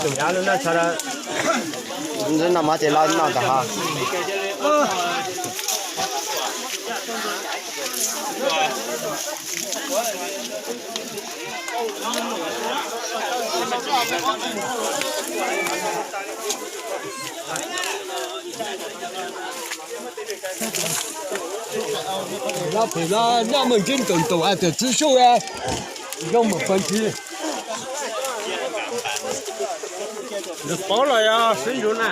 Tus nyab lub neej tshav, noj mov ces los noj ntag ha. Los pem no noj me ntsis ntum ntum tias txiv suj zoo mus pag ntsis. Nws paub los yog sib ntsug na.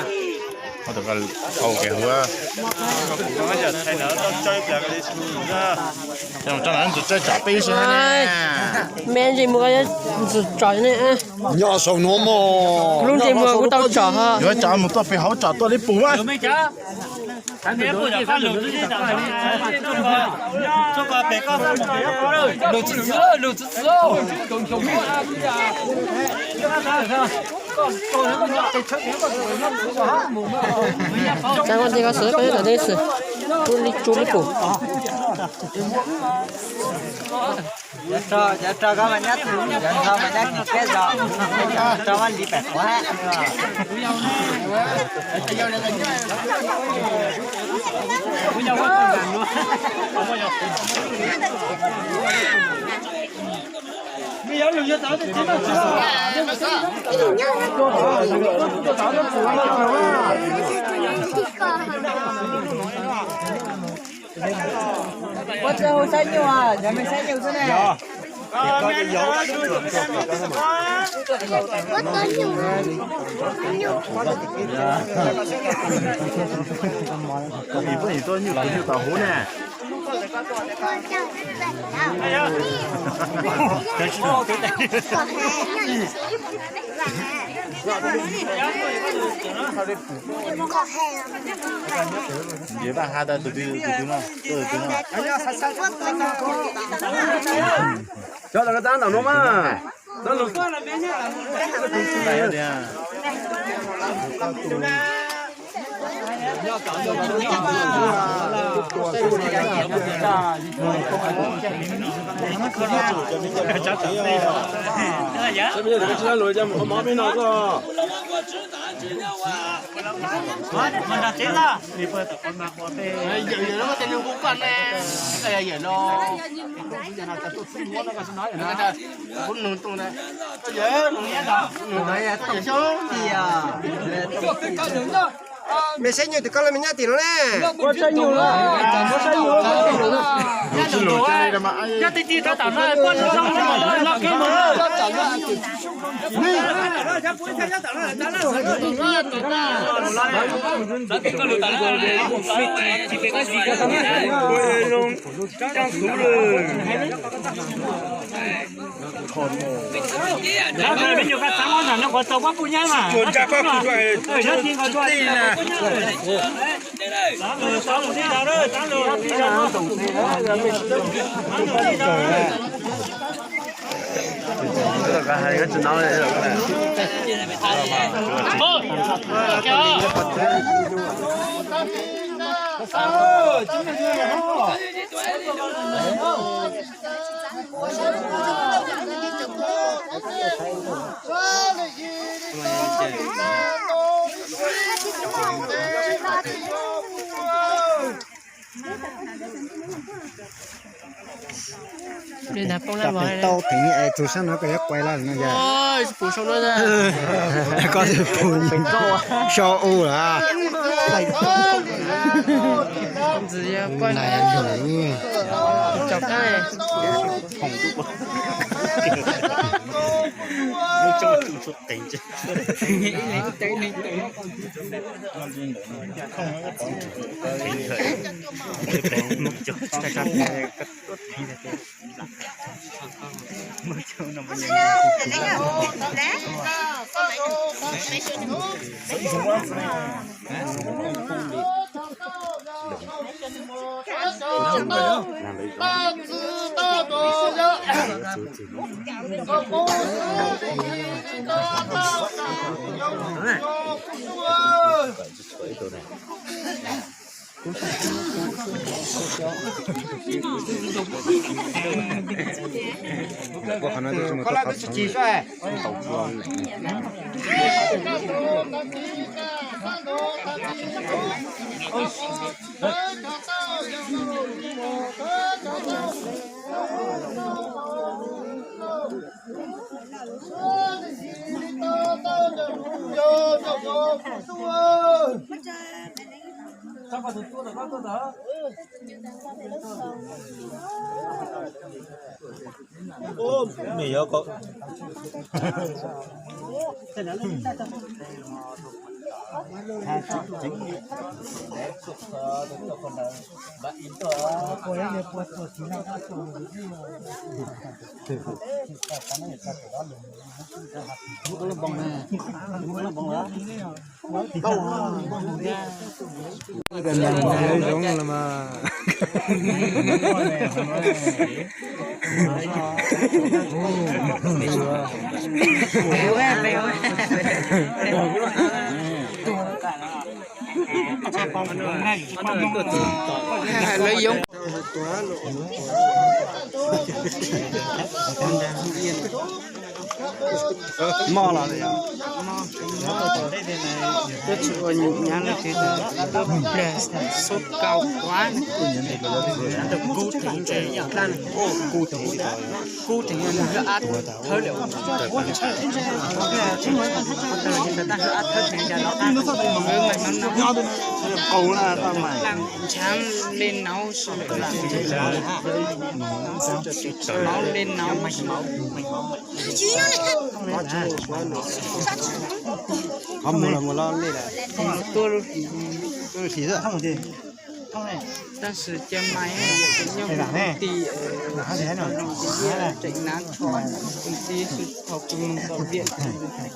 Hau kev huv. Tso na ntxim tsaim peb ib si. Me ntsis mus ntxim tsom ne. Nyob saum no mog. Lub ntsis mus kuv tau tsom ho. Yuav tsom mus tuaj pem hauv tsom tuaj li pum a. Tsa koj ntej koj xwb, koj ntej xwb, kuv li tsu li pum. Cov tso koj mas nyab tus, cov tso mas nyab kis peb zos, tso mas li pem quav. Ua tsis hu saib nyuj, cov me saib nyuj xwb ne. Koj vim poj niam tuaj nyuj, nyuj tau huv ne. Ntiav vaj ha tau tus twg, tus twg no, tus twg no. Cov los tab ntawm no mas. Me saib nyuj tim koj los me nyab tim no ne. Ua tsaib nyuj los, ua tsaib nyuj los, ua tsaib nyuj los. Tau teev es tus sab no koj yuav quay lawm no yog. Koj tus pum sau u lawm. Zoov los mas. Lawv yoov. Moj los twb tsis ua nyuam nyab, leej twg tuaj pliag sub kauv quav, kub theem ntses, kub theem ntses, kub theem ntses, ab thawb lawm, tag hwj ab thawb theem ntses los, ntshav li no, li no. Qhov mus los mus los li lawm. Tab sis cov mais nyob koom ti, tseem nav tsho koom ti, thaum kuv mus npaum viam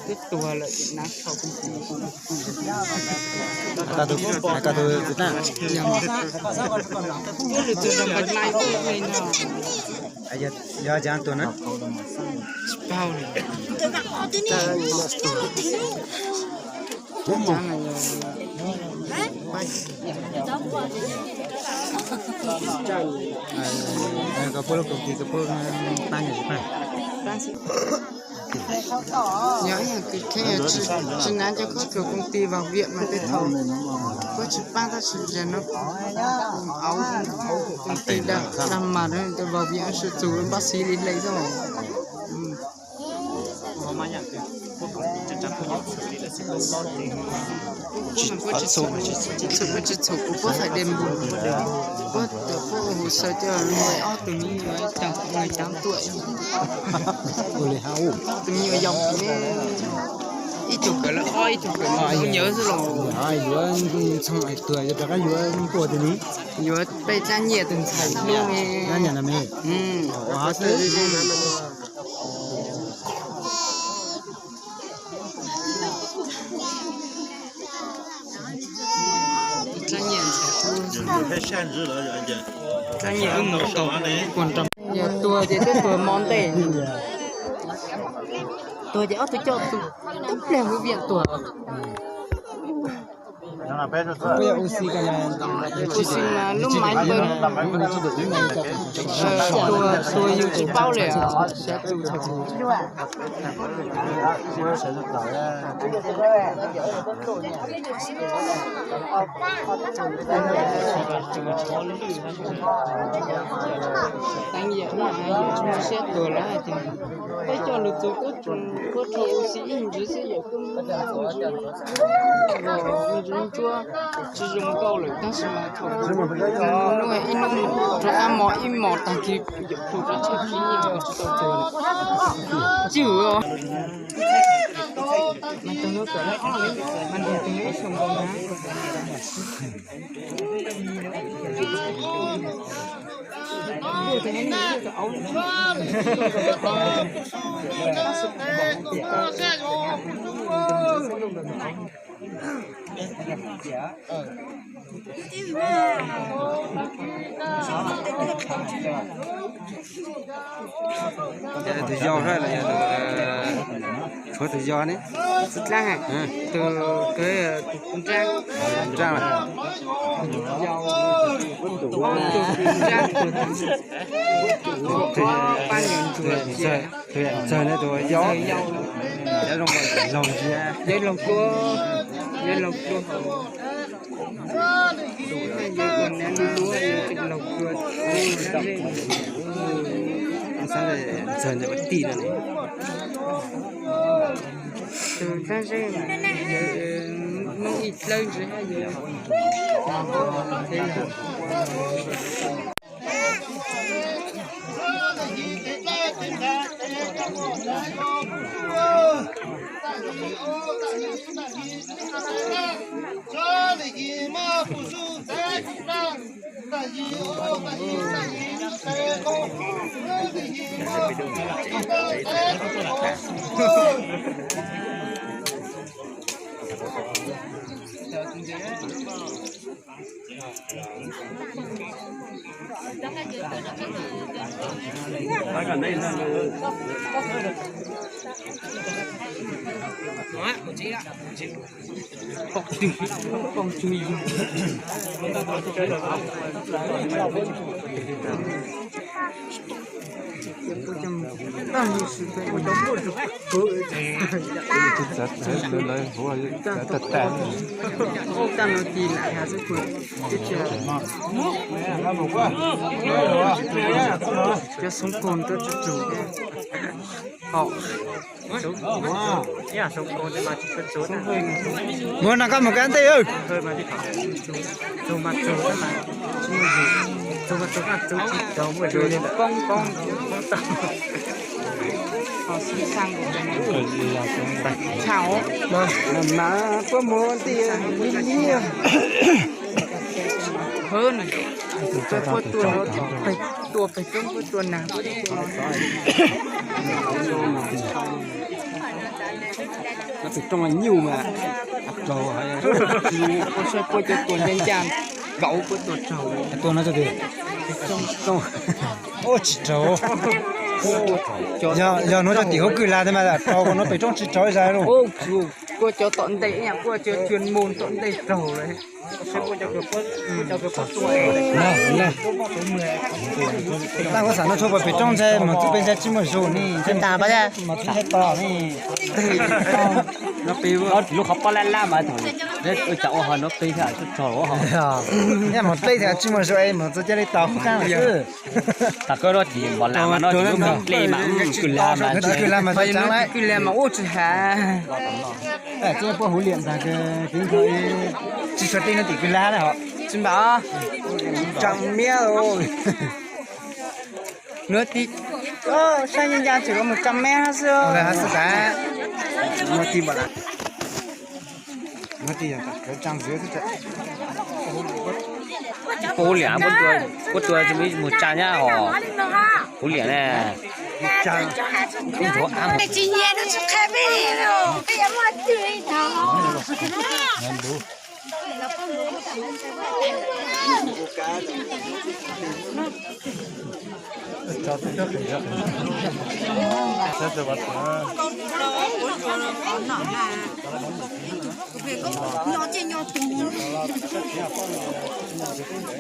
twb tuag lawm tseem nav tsho koom ti. Koj tus, koj tus txiv tag. Lwm tus zoo npaum li no. Yog cov tuag na. Tsis paub li. Koj puab lub koom ti koj puab pab nyiaj tsis pab? Yog ib yam kws kheej tsis, tsis nav cov khoom txuas koom ti vam viam mas tej thaum puab tsis pab tab sis yog no auv koom ti dag dag mas vam viam sib txug npaj xib li hle xwb. Tsis txhum, tsis txhum, kuv puab faim dej npus, puab ua huv Sawv coj ob tug me nyuam cov, cov tuaj. Tus me nyuam yau ne, ib tug kawm lab ob, ib tug kawm lab ntawv xwb los. Yuav ntxhoo tuag yuav rov qab yuav npuaj tus ni. Yuav peb dlaab nyiaj tus ntxhais hnub ne. Yog tuag ces twb tuag mo ntej. Tuag ces ob tug coj tub pliag hu viaj tuag. Tus xwb mas lub maiv npawg, tuag yus tsis paub li. Teev yam no yus tsis muaj siab tuag lawm hais tias peb coj lug txug kuab rau ua si ib ntsis xwb yam kuj muaj ntsis, ntsuab tsis zoo nkauj lawm tab sis mas thaum ub ib hnub rov qab mos ib mos tag kis yam plhu rov tshab kis yeej tsis tau tuag. Cwj os. Tus yau thiab los yog tus, tshuav tus yau ne. Xwb dlaab, tus, tus nraag, nraag, tus yau, tus nraag, tus, tus pab nyuam ntsuag, tus yau, yau, yau, yau laug dlua, yau laug dlua hauv. Tus na yog ua nav lub lub yog tseem laug dlua. Ntxhais ntawd ua tij no ne. Tus tag zeb yawg Hmoob ib dlawb ntsis hab yawg. Cov xoob kog tuaj tsuj tsuag thiab. Mus no koj mus kab ntej. Mas puab mus ntej li li. Puab tua, tua pem roob, puab tua nag. Pem roob nyuj mas raug, puab saib puab cov tua ncaj ncaj, kauv puab tua raug. Tua no tsis raug. Yog nuav cov tim hauv kwj lag tes mas raug, nuav pem roob tsis raug ib zag lug. Puab cov tom ntej, puab cov cua mus tom ntej raug lawm. Tag kuv xam no tshuav puag pem roob ntshai mos txwv peb ntshai tsis muaj zug ne, ntshai tas pab, mos txwv ntshai tos ne. Lub qhov pob lab lab mas thaum ua cas ua ho nuav peb thiaj tsis raug. Yog mos peb thiaj tsis muaj zug es mos txwv cia li tos qub qab xwb. Tas koj rau tim mos lam mas no tim lub nplej mas kwj lag mas, kwj lag mas ua tsis has. Tsis puab huv liam ntag, tsis tshuav tej no tim kwj lag. Tsis npam, tsaa miab. Nuav ti, saib nyob ncaaj tseem kov mus tsaa meb hab xwb. Hab xwb tas. Nuav ti npam las. Nuav ti yog tsaa xwb. Puab liam, puab tua tsis mus tsaa nyab hos. Puab liam ne. Tsis nyiam, tsis qha peb li.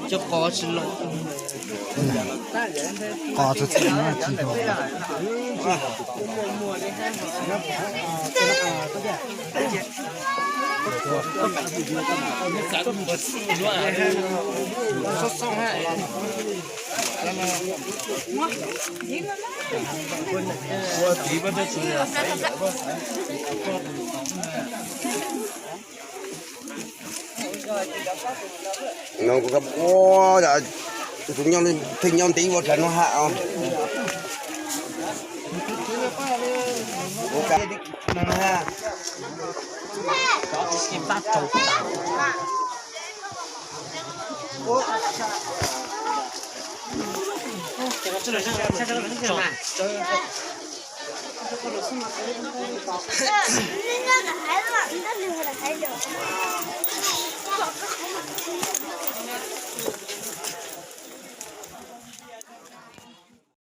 Cov qos tsis los. Qos tsis los. Tus nyob, pheej nyob ntiv ua dlaag nub hab os.